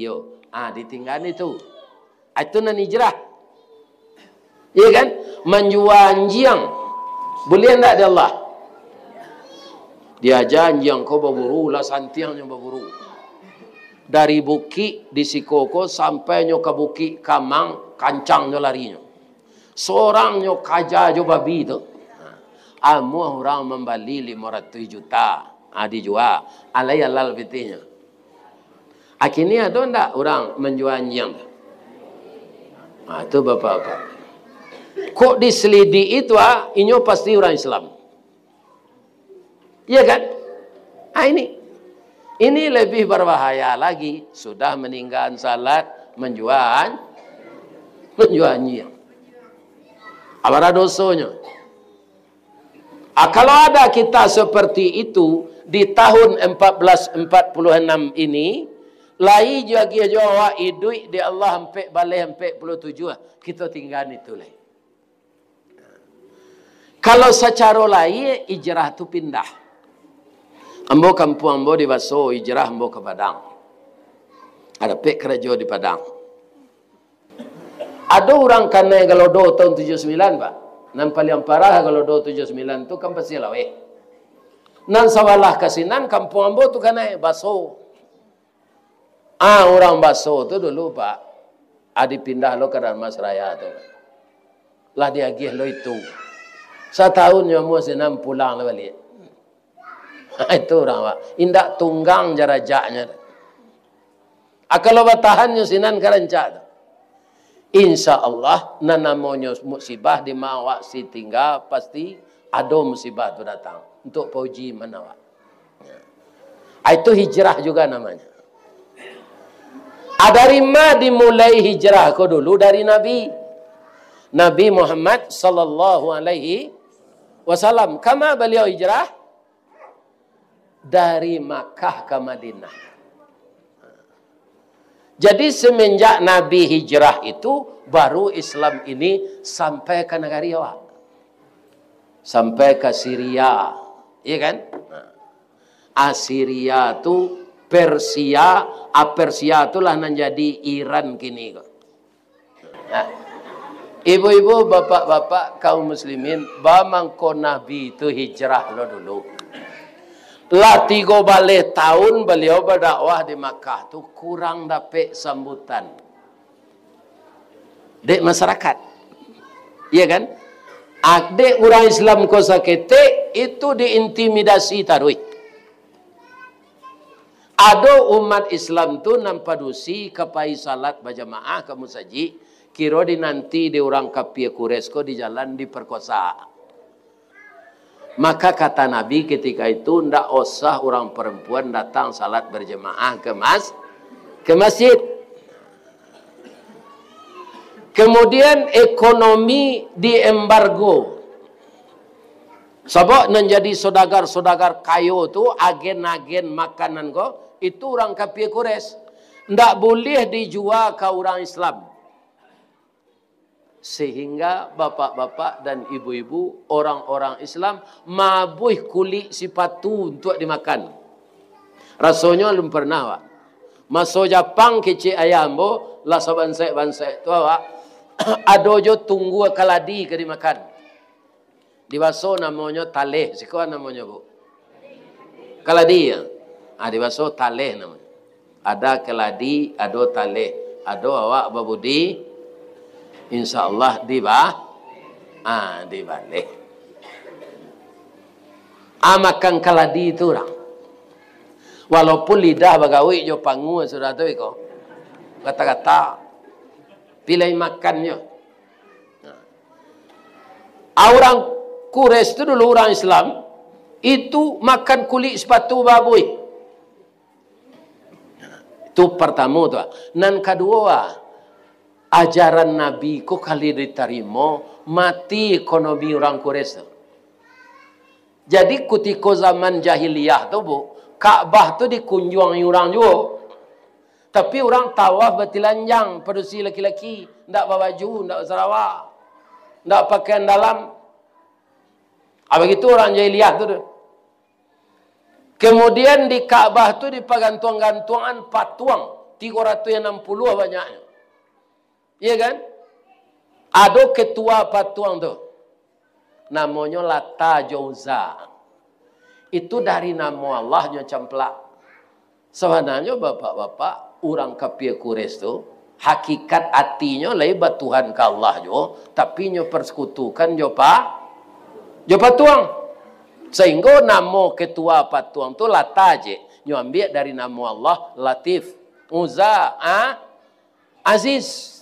Iyo, ah, ditinggaan itu. Ah, itu nan hijrah. Iya kan? Manjua anjiang. Buliah ndak di Allah? Diaja anjiang ko baburu, lah santiangnyo baburu. Dari bukik di siko ko sampai nyo ka bukik Kamang, kancang nyo larinyo. Sorang nyo kaja jo babi tu. Amuah urang mambali limo ratuih juta. Ah, dijua. Alai alal pitihnyo. Ah, kini ado ndak urang manjua anjiang tu? Ah, tu bapak-bapak. Kok diselidiki tu, ah, inyo pasti urang Islam. Iya kan? Ah, ini. Ini lebih berbahaya lagi. Sudah maninggaan salat, manjua an-, manjua anjiang. Apo dosonyo? Ah, kalau ada kita seperti itu di tahun empat belas empat puluh enam ini, lai jo agiah jo awak iduik di Allah ampek baleh ampek puluh tujuh, kito tinggaan itu lai. Kalau sacaro lahia, hijrah tu pindah. Ambo, kampuang ambo di Baso, hijrah ambo ka Padang. Dapek karajo di Padang. Ado urang kanai galodo tahun tujuh sembilan, Pak. Nan paliang parah galodo tujuh sembilan tu kan Pasir Laweh. Nan sabalah ka sinan kampuang ambo tu kanai, Baso. Ah, urang Baso tu dulu, Pak, ah, dipindah lo ka Dharmasraya tu. Lah diagiah lo itu. Satahun nyo amuah sinan pulang lo baliak. Itu urang, Pak. Indak tunggang jarajaknyo. Ah, kalau batahan nyo sinan ka rancak tu. Insya Allah, nan namonyo musibah di ma awak si tingga, pasti ado musibah tu datang untuk pauji iman awak. Ah, itu hijrah juga namanya. Ah, dari ma dimulai hijrah ko dulu? Dari Nabi. Nabi Muhammad sallallahu alaihi wasallam. Kama baliau hijrah? Dari Makkah ka Madinah. Jadi, semenjak Nabi hijrah itu, baru Islam ini sampai ka nagari awak. Sampai ka Siria, iya kan? Nah. Asiria tu, Persia, ah, Persia tu lah nan jadi Iran kini ko. Nah. Ibu-ibu, bapak-bapak, kaum muslimin, ba mangko Nabi tu hijrah lo dulu. Lah tigo baleh tahun baliau badakwah di Makkah tu, kurang dapek sambutan dek masyarakat. Iya kan? Ah, dek urang Islam ko saketek, itu diintimidasi taruih. Ado umat Islam tu nan padusi ka pai salat bajamaah ka musajik, kiro dinanti dek urang kapia Quraisy ko di jalan diperkosa. Maka kata Nabi ketika itu, "Ndak usah urang perempuan datang salat berjamaah ke mas-, ke masjid." Kemudian ekonomi diembargo. Sabab nan jadi saudagar-saudagar kayo tu, agen-agen makanan ko, itu urang kapia Quraisy. Ndak buliah dijua ka urang Islam. Sehingga bapak-bapak dan ibu-ibu, orang-orang Islam mabuih kulik sipatu untuak dimakan. Rasonyo alun pernah, Pak. Maso Japang kecek ayah ambo, lah sabansaik-bansaik tu, Pak, ado jo tunggua kaladi ka dimakan. Di baso namonyo taleh, siko namonyo, Bu? Kaladi, ya? Ah, di baso taleh namonyo. Ada kaladi, ado taleh. Ado awak babudi, insya Allah diba-, ah, dibaleh. Ah, makan kaladi tu urang. Walaupun lidah bagawik jo pangua sudah tu iko. Kata-kata. Pilih makannyo. Nah. Ah, urang Quraisy tu dulu urang Islam, itu makan kulik sipatu babuih. Itu partamo tu. Nan kaduo, ah, ajaran Nabi ko kali ditarimo, mati ekonomi urang Quraisy tu. Jadi, kutiko zaman jahiliah tu, Bu, Ka'bah tu dikunjuangi urang juo. Tapi urang tawaf batilanjang, padusi laki-laki, ndak babaju, ndak basarawa, ndak pakaian dalam. Ah, bagitu urang jahiliah tu, tu. Kemudian di Ka'bah tu dipagantuang-gantuangan patuang, tigo ratuih anam puluah banyaknyo. Iya kan? Ado ketua patuang tu. Namonyo Lata jo Uzza. Itu dari namo Allah nyo camplak. Sabananyo, bapak-bapak, urang kapia Quraisy tu, hakikat atinyo lai batuhan ka Allah juo, tapi nyo persekutukan jo pa-, jo patuang. Sahinggo namo ketua patuang tu Lata je, nyo ambiak dari namo Allah, Latif, Uzza, ah, Aziz.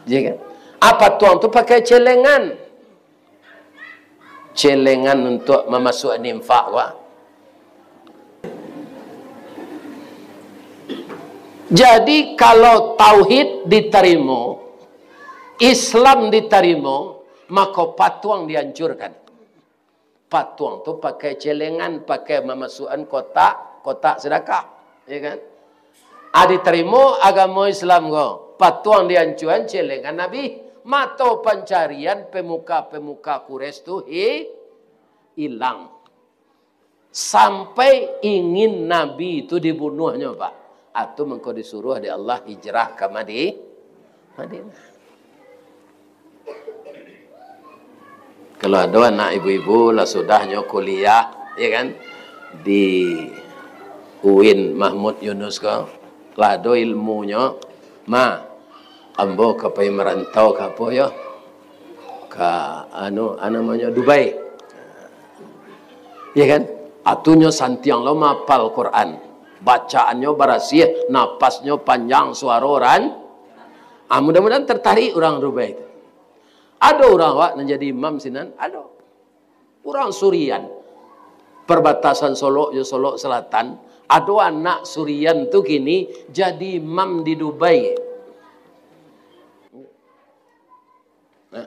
Ya kan? Ah, patuang tu pakai celengan. Celengan untuak mamasuak infak, wah. Jadi, kalau tauhid ditarimo, Islam ditarimo, mako patuang dihancurkan. Patuang tu pakai celengan, pakai mamasuakan kotak, kotak sedekah, ya kan? Ah, ditarimo agamo Islam ko, patuang diancuan, celengan Nabi, mato pancarian pemuka-pemuka Quraisy tu hi-, ilang. Sampai ingin Nabi tu dibunuahnyo, Pak. Atu mangko disuruah dek Allah hijrah ka Madi-, Madinah. Kalau ado anak ibu-ibu lah sudahnyo kuliah, ya kan, di UIN Mahmud Yunus ko, lah ado ilmunyo, "Ma, ambo ka pai marantau ka apo yo? Ka, anu, a namonyo, Dubai." Ya kan? Atunyo santiang lo maapal Quran. Bacaannyo barasiah, napasnyo panjang, suaro ran-, ah, mudah-mudahan tertarik urang Dubai tu. Ado urang awak nan jadi imam sinan? Ado. Urang Surian. Perbatasan Solok jo Solok Selatan. Ado anak Surian tu kini jadi imam di Dubai. Nah.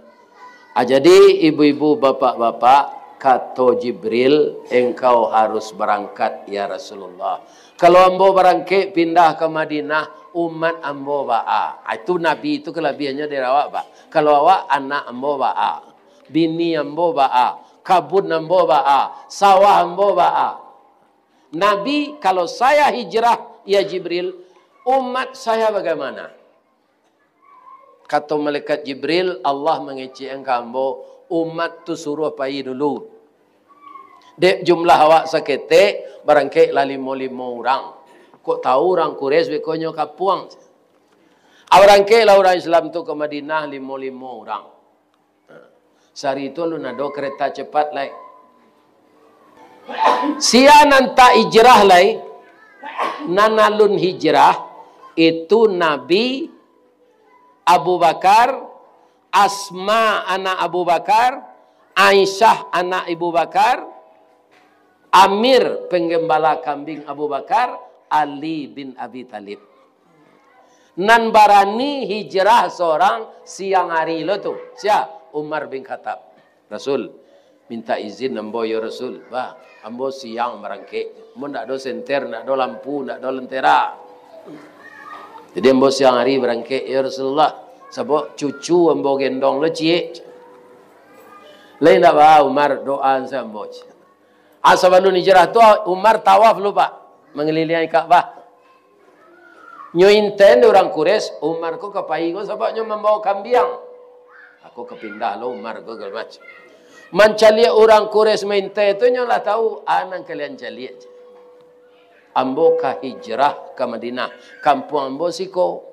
Ah, jadi ibu-ibu, bapak-bapak, Kato Jibril, "Engkau harus barangkat, ya Rasulullah. Kalau ambo barangkek pindah ka Madinah, umat ambo baa?" Ah, itu Nabi itu kalabiahannyo dari awak, Pak. Kalau awak, anak ambo baa? Bini ambo baa? Kabun ambo baa? Sawah ambo baa? Nabi, "Kalau saya hijrah, ya Jibril, umat saya bagaimana?" Kato malaikat Jibril, "Allah mangecek ka ambo, umat tu suruah pai dulu. Dek jumlah awak saketek, barangkeklah limo-limo urang. Kok tahu urang Quraisy beko nyo kapuang. Ah, barangkeklah urang Islam tu ka Madinah limo-limo urang." Sahari tu alun ado kereta cepat lai. Sia nan tak hijrah lai, nan alun hijrah, itu Nabi, Abu Bakar, Asma anak Abu Bakar, Aisyah anak Abu Bakar, Amir penggembala kambing Abu Bakar, Ali bin Abi Thalib. Nan barani hijrah sorang siang hari lo tu, sia? Umar bin Khattab. "Rasul, minta izin ambo, yo Rasul. Bah, ambo siang barangkek. Ambo ndak ado senter, ndak ado lampu, ndak ado lentera. Jadi ambo siang hari barangkek, yo Rasulullah. Sabab cucu ambo gendong lo ciek." "Lai ndak baa, Umar, doaan sajo ambo." Ah, sabalun hijrah tu, Umar tawaf lo, Pak, mangalilingi Ka'bah. Nyo intai dek urang Quraisy, Umar ko ka pai ko sabab nyo mambawa kambiang. Aku ka pindah lo Umar ko, sagalo macam. Mancaliak urang Quraisy maintai tu, nyo lah tahu, "Ah, nan kalian caliak, ambo ka hijrah ka Madinah. Kampuang ambo siko.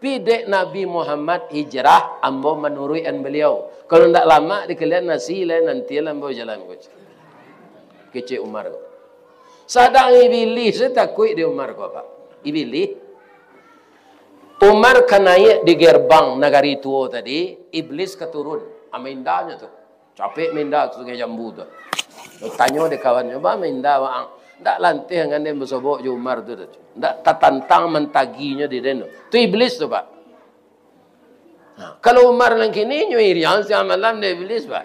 Pi dek Nabi Muhammad hijrah, ambo manuruikan baliau. Kalau ndak lamak di kalian nasi lai, nantilah ambo jalan ko." Kecek Umar ko. Sadang Ibilih se takuik di Umar ko, Pak. Ibilih. Umar ka naiak di gerbang nagari tuo tadi, Iblis ka turun. Ah, maindanyo tu. Capek mainda ka Sungai Jambu tu. Tanyo dek kawannyo, "Baa mainda waang?" "Ndak lanteh angan den basobok jo Umar tu, tu. Ndak tatantang mantaginyo di den tu." Tu Iblis tu, Pak. Nah, kalau Umar nan kini, nyo iriang siang malam dek Iblis, Pak.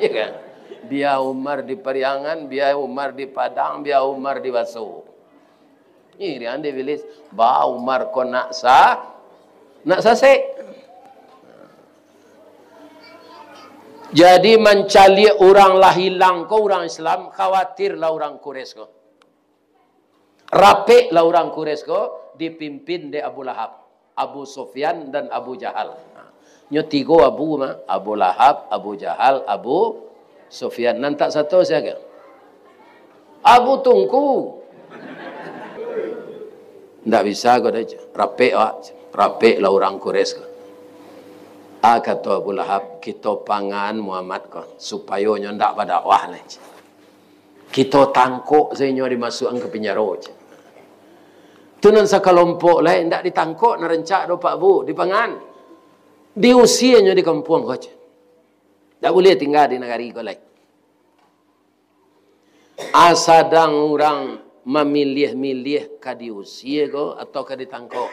Iyo kan? Bia Umar di Pariangan, bia Umar di Padang, bia Umar di Baso. Iriang dek Iblis, "Baa Umar ko nak sa-, nak sasek?" Jadi, mancaliak urang lah ilang ko urang Islam, khawatirlah urang Quraisy ko. Rapeklah urang Quraisy ko, dipimpin dek Abu Lahab, Abu Sufyan, dan Abu Jahal. Nyo tigo Abu mah, Abu Lahab, Abu Jahal, Abu Sufyan. Nan tak sato sia ko? Abu Tungku. "Ndak bisa ko doh, rapek awak, rapeklah urang Quraisy ko." Ah, kato Abu Lahab, "Kito pangan Muhammad ko, supayo nyo ndak badakwah lai. Kito tangkok sajo inyo, dimasuakan ka pinjaro," cek. Tu nan sakalompok lai, ndak ditangkok, nan rancak doh, Pak Bu, dipangan. Diusianyo di kampuang ko, cek. Ndak buliah tingga di nagari ko lai. Ah, sadang urang mamiliah-miliah ka diusia ko atau ka ditangkok.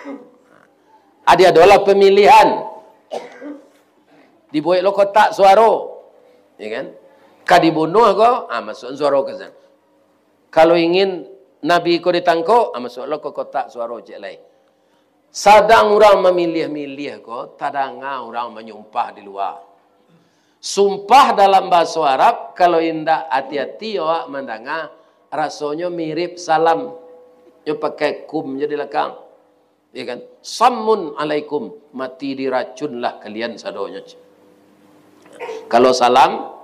Adi adolah pamilihan. Dibuek lo kotak suaro. Ya kan? Ka dibunuah ko, ah, masuak suaro ka sinan. Kalau ingin Nabi ko ditangkok, ah, masuak lo ko kotak suaro ciek lai. Sadang urang mamiliah-miliah ko, tadanga urang manyumpah di lua. Sumpah dalam bahaso Arab, kalau indak ati-ati awak mandanga, rasonyo mirip salam. Nyo pakai kum jo di lakang. Ya kan? "Sammun alaikum, mati diracunlah kalian sadonyo." Kalau salam,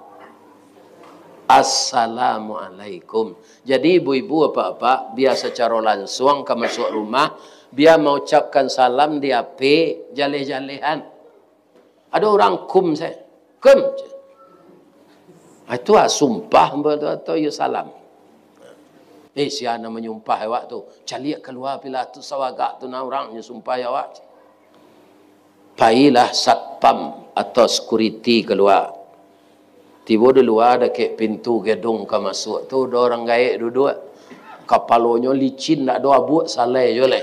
"Assalamualaikum." Jadi, ibu-ibu, apak-apak, bia sacaro lansuang ka masuak rumah, bia maucapkan salam di H P, jaleh-jalehan. Ado urang kum se, "Kum." Ah, itu ah sumpah ambo tu, atau iyo salam. "Eh, sia nan manyumpah awak tu? Caliak kalua pilah tu, sawagak tu nah urang nyo sumpah awak." Pailah satpam atau security kalua. Tibo di lua dakek pintu gedung ka masuak tu, ado urang gaek duduak. Kapalonyo licin, ndak ado abuak salai jo lai.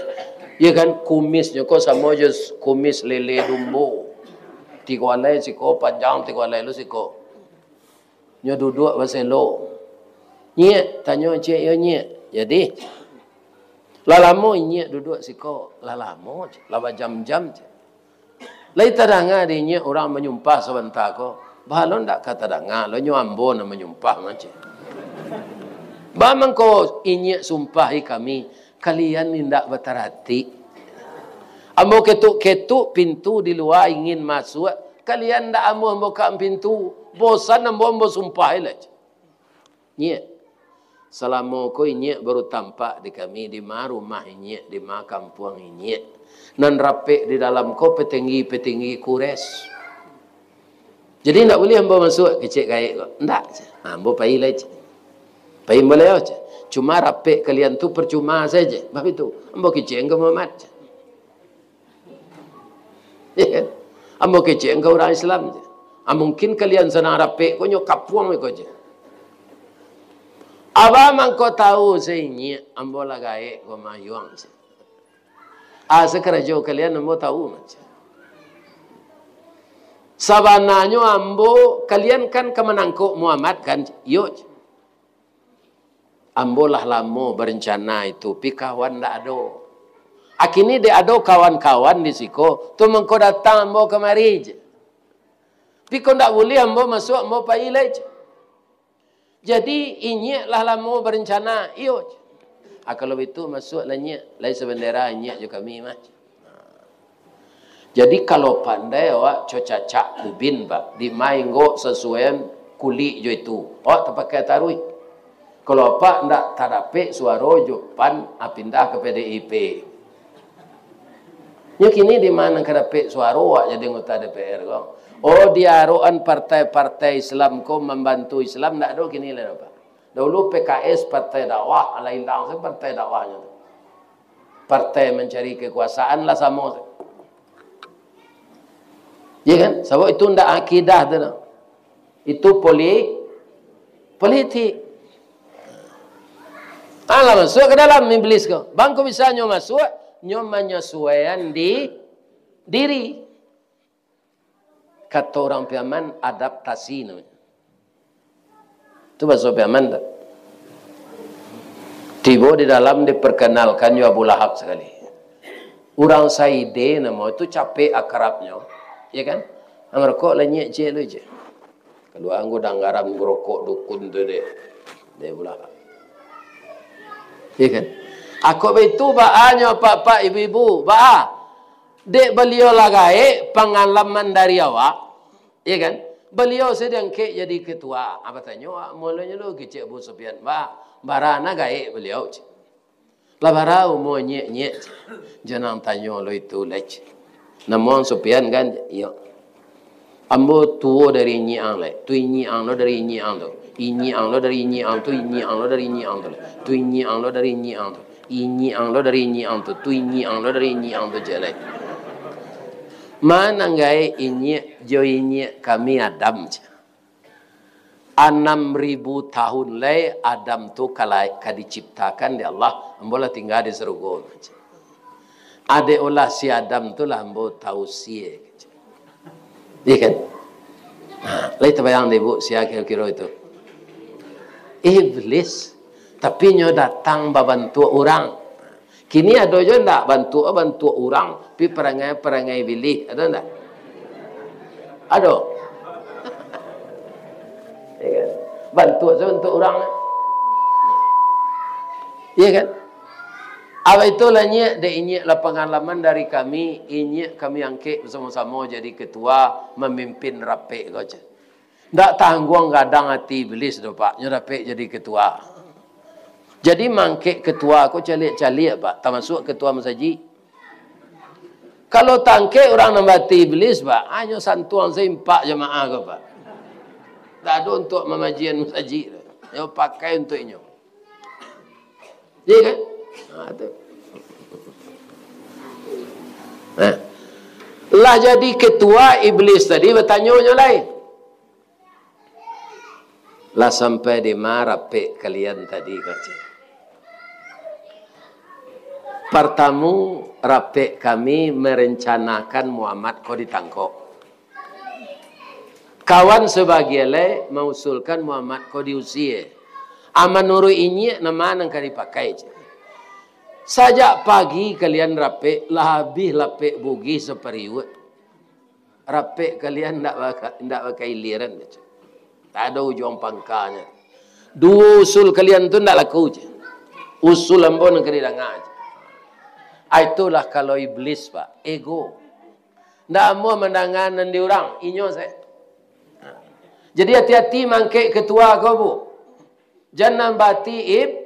Iyo kan, kumisnyo ko samo jo kumis lele dumbo. Tigo alai siko panjang, tigo alai lo siko. Nyo duduak baselo. "Nyiak," tanyo ciek yo, "Nyiak, jadi?" "Lah lamo Inyiak duduak siko?" "Lah lamo, ceh. Lah bajam-jam, ceh." "Lai tadanga di Inyiak urang manyumpah sabanta ko?" "Baa lo ndak ka tadanga lo, nyo ambo nan manyumpah mah, ceh." "Baa mangko Inyiak sumpahi kami, kalian indak bataratik? Ambo ketuk-ketuk pintu di lua ingin masuak, kalian ndak amuah mambukak pintu. Bosan ambo, ambo sumpahi lah, ceh. Nyiak, salamo ko Inyiak baru tampak di kami, di ma rumah Inyiak, di ma kampuang Inyiak. Nan rapek di dalam ko petinggi-petinggi Quraisy. Jadi, ndak buliah ambo masuak," kecek gaek ko. "Ndak, ceh. Ambo pai lai, ceh. Pai ambo lai, ceh. Cuma rapek kalian tu percuma saja." Baitu, "Ambo kecek ka Muhammad, ceh. Ya kan? Ambo kecek ka urang Islam, ceh. Ah, mungkin kalian sadang rapek ko, nyo kapuang ko, ceh. Abah mangko tahu, Inyiak, ambo lah gaek ko mayuang, ceh. Ah, sakarajo kalian ambo tahu, ceh. Sabananyo ambo, kalian kan ka manangkok Muhammad, kan?" "Iyo, ceh." "Ambo lah lamo barencana itu, pi kawan ndak ado. Akini dek ado kawan-kawan di siko, tu mangko datang ambo kamari, ceh. Pi ko ndak buliah ambo masuak, ambo pai lai, ceh. Jadi, Inyiak lah lamo barencana, iyo, ceh. Ah, kalau baitu, masuaklah Inyiak, lai sabandera Inyiak jo kami mah, ceh." Jadi, kalau pandai awak co cacak kubin, Pak, di ma inggok sasuaian kulik jo itu, awak tapakai taruih. Kalau apak ndak tadapek suaro jo pan, ah, pindah ka P D I P. Nyo kini di ma nan ka dapek suaro awak jadi anggota D P R ko? Oh, diarokan partai-partai Islam ko mambantu Islam, ndak ado kini lai, Pak. Dahulu P K S partai dakwah, alah ilang se partai dakwahnyo tu. Partai mancari kekuasaan lah samo. Ya kan? Sabab itu ndak akidah tu, nah. Itu poli-, politik. Alah masuak ka dalam iblis ko. Bangko bisa nyo masuak, nyo manyasuaian di diri. Kato urang Piaman, adaptasi namonyo. Tu bahaso Piaman tu. Tibo di dalam, diperkenalkan jo Abu Lahab sakali. Urang saide namo tu, capek akrabnyo, ya kan? Nah, marokok lah nyiak ciek lu je. Kalua anggo danggaran rokok dukun tu dek, dek Abu Lahab. Ya kan? Ako baitu baa nyo, apak-apak, ibu-ibu, baa? Dek baliau lah gaek pangalaman dari awak, ya kan? Baliau se diangkek jadi ketua. Ah, batanyo awak mulonyo lu kecek Abu Sufyan, "Ba, bara na gaek baliau?" cek. "Lah bara umua nyiak-nyiak?" cek. Jan ang tanyo lo itu lai, cek. "Namo ang Sufyan kan?" "Iyo." "Ambo tuo dari inyiak ang lai. Tu inyiak ang lo dari inyiak ang tu. Inyiak ang lo dari inyiak ang tu, inyiak ang lo dari inyiak ang tu lai. Tu inyiak ang lo dari inyiak ang tu. Inyiak ang lo dari inyiak ang tu. Tu inyiak ang lo dari inyiak ang tu," cek lai. "Ma nan gaek inyiak jo inyiak kami Adam?" cek. "Anam ribu tahun lai Adam tu ka lai, ka diciptakan dek Allah, ambo lah tingga di sarugo." Adek ulah si Adam tu lah ambo tausie. Iya kan? Nah, lai tabayang dek ibu sia kiro-kiro itu? Iblis. Tapi nyo datang babantuak urang. Kini ado jo ndak bantuak, bantuak urang, pi parangai-parangai bilih, ado ndak? Ado. Iya kan? Bantuak sabantuak urang. Iya kan? Apa itulah nyiak, dek inyiak lah pangalaman dari kami, inyiak kami angkek basamo-samo jadi ketua, mamimpin rapek ko, cek. Ndak tangguang gadang ati iblis tu, Pak, nyo dapek jadi ketua. Jadi, mangkek ketua ko caliak-caliak, Pak, tamasuak ketua masajik. Kalau tangkek urang nan baati iblis, Pak, hanyo santuang saimpak jamaah ko, Pak. Ndak ado untuak mamajian masajik tu. Nyo pakai untuak inyo. Iya kan? Nah, tu. Nah. Lah jadi ketua, iblis tadi batanyo nyo lai. "Lah sampai di ma rapek kalian tadi?" kecek. "Partamo, rapek kami merencanakan Muhammad ko ditangkok. Kawan sabagian lai mausulkan Muhammad ko diusie. A, manuruik inyiak, nan ma nan ka dipakai, cek. Sajak pagi kalian rapek, lah abih lapek Bugih sapariuak. Rapek kalian ndak baka-, ndak bakailiran, cek. Tak ado ujuang pangkanyo. Duo usul kalian tu ndak laku, cek. Usul ambo nan ka didanga, cek. A, itulah kalau iblis, Pak. Ego. Ndak amuah mandanga nan di urang, inyo sajo. Jadi, hati-hati mangkek ketua ko, Bu. Jan nan bati ib-,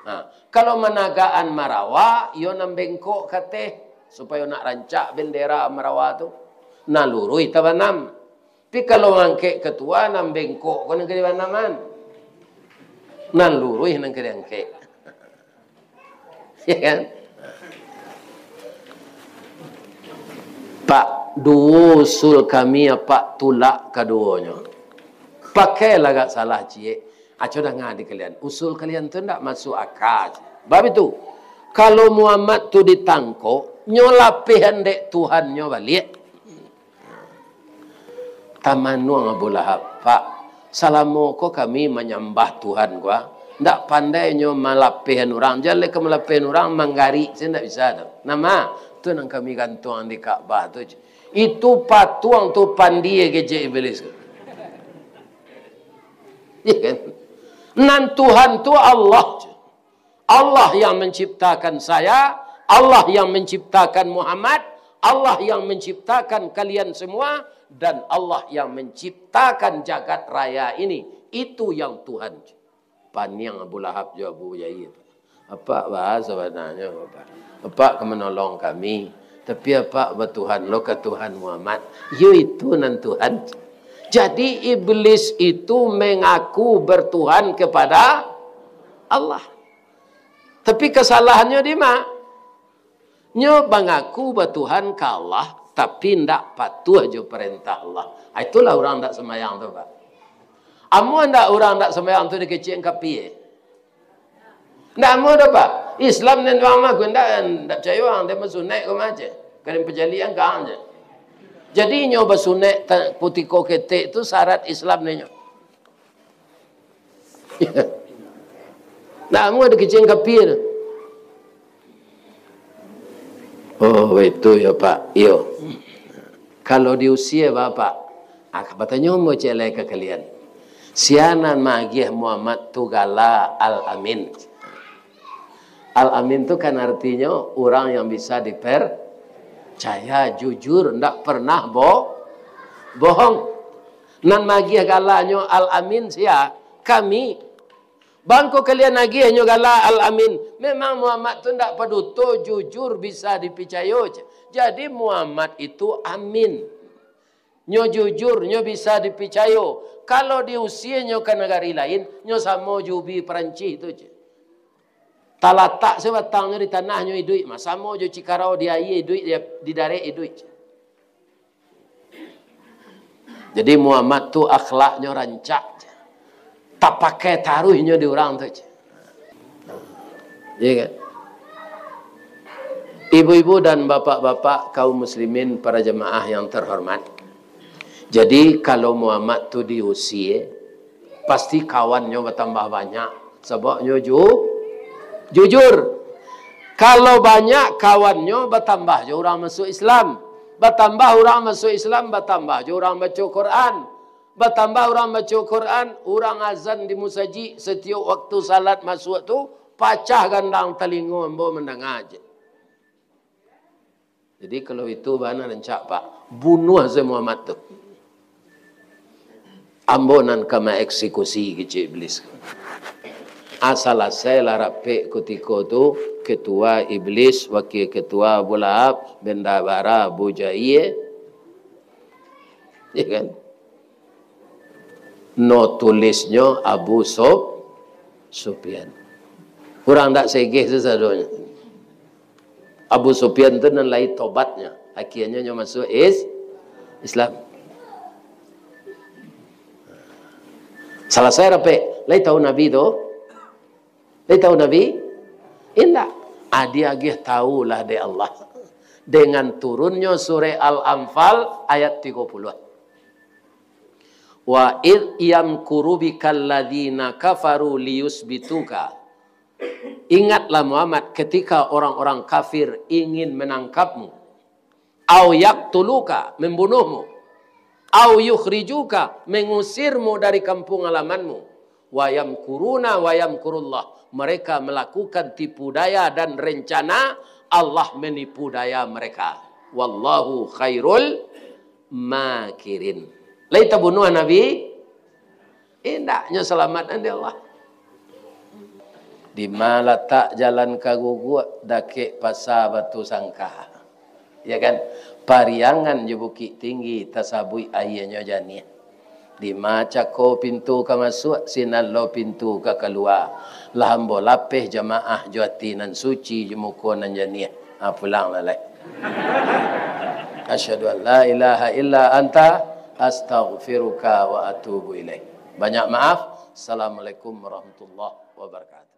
nah, kalau managaan marawa, iyo nan bengkok kateh, supayo nak rancak bendera marawa tu. Nan luruih tabanam. Tapi kalau mangkek ketua, nan bengkok ko nan ka dibanaman. Nan luruih nan ka diangkek. Ya kan? Pak, duo usul kami, Apak tulak kaduonyo. Pakailah agak salah ciek. Aco danga di kalian. Usul kalian tu ndak masuk aka. Bab itu, kalau Muhammad tu ditangkok, nyo lapehan dek Tuhannyo baliak. Tamanuang Abu Lahab, "Pak, salamo ko kami manyambah Tuhan ko, ah. Ndak pandai nyo malapehan urang, jan lai ka malapehan urang, manggarik sajo ndak bisa tu. Nama? Tu nan kami gantuang di Ka'bah tu." Itu patuang tu pandie kecek Iblis. Iya kan? Nan Tuhan tu Allah. Allah yang menciptakan saya, Allah yang menciptakan Muhammad, Allah yang menciptakan kalian semua, dan Allah yang menciptakan jagat raya ini. Itu yang Tuhan. Paniang Abu Lahab jo Abu Jahil. Apak ba sabananyo, Apak. Apak ka manolong kami, tapi Apak batuhan lo ka Tuhan Muhammad. Yo itu nan Tuhan. Jadi, iblis itu mengaku bertuhan kepada Allah. Tapi kasalahannyo di ma? Nyo mangaku batuhan ka Allah, tapi ndak patuah jo parentah Allah. Ah, itulah urang ndak sambayang tu, Pak. Amun ndak, urang ndak sambayang tu dikecek kapie. Ndak amuah doh, Pak. Islam den doang mah, ndak, ndak picayo ang, den basunaik ko mah cek. Ka den pajalian ka ang cek. Jadi, inyo basunaik ta-, kutiko ketek tu syarat Islam inyo. Nah, amuah dikecek kapie. Oh, itu yo, Pak. Iyo. Kalau diusie, Bapak, ah, batanyo ambo cek lai ka kalian. Sia nan maagiah Muhammad tu gala Al-Amin. Al-Amin tu kan artinyo urang yang bisa dipercaya, jujur, ndak pernah bo-, bohong. Nan maagiah galanyo Al-Amin sia? Kami. Bangko kalian agiahnyo gala Al-Amin. Memang Muhammad tu ndak paduto, jujur, bisa dipicayo. Jadi Muhammad itu amin. Nyo jujur, nyo bisa dipicayo. Kalau diusienyo ka nagari lain, nyo samo jo ubi Perancih tu je. Talatak sabatangnyo di tanah, nyo iduik mah. Samo jo cikarau di aia iduik, di, di darek iduik. Jadi Muhammad tu akhlaknyo rancak. Tapakai taruihnyo di urang tu. Iya kan? Ibu-ibu dan bapak-bapak, kaum muslimin, para jamaah yang terhormat. Jadi, kalau Muhammad tu diusie, pasti kawannyo batambah banyak, sabab nyo ju-, jujur. Kalau banyak kawannyo, batambah jo urang masuk Islam. Batambah urang masuk Islam, batambah jo urang baco Quran. Batambah urang baco Quran, urang azan di musajik, satiok waktu salat masuak tu, pacah gandang talingo ambo mandanga je. Jadi, kalau itu bana rancak, Pak, bunuah sajo Muhammad tu. Ambo nan ka maeksekusi kecek Iblis. Ah, salasai lah rapek kutiko tu, ketua Iblis, wakil ketua Abu Lahab, bendahara Abu Jahil. Ya kan? No tulisnyo Abu Suf-, Sufyan. Urang ndak segeh sasadonyo. Abu Sufyan tu nan lai tobatnyo. Akhianyo nyo masuak is-, Islam. Salasai rapek, lai tahu Nabi tu? Lai tahu Nabi? Indak. Ah, diagiah tahulah dek Allah. Dengan turunnyo surah Al-Anfal ayat tigo puluah. Wa idh yamkuru bikal ladzina kafaru liyutsbituka. Ingatlah Muhammad, ketika orang-orang kafir ingin menangkapmu, au yaqtuluka, membunuhmu, au yukhrijuka, mengusirmu dari kampung halamanmu, wa yamkuruna wa yamkurullah, mereka melakukan tipu daya dan rencana, Allah menipu daya mereka. Wallahu khairul makirin. Lai tabunuah Nabi? Indak, nyo salamaik dek Allah. Di ma latak jalan ka Guguak, dakek Pasa Batu Sangka. Ya kan? Pariangan jo Bukik Tinggi, tasabuik aianyo janiah. Di ma cako pintu ka masuak, sinan lo pintu ka kalua. Lah ambo lapeh jamaah jo ati nan suci, jo muko nan janiah. Ha, pulang lah lai. Asyhadu an la ilaha illa anta, astaghfiruka wa atubu ilaik. Banyak maaf. Assalamualaikum warahmatullahi wabarakatuh.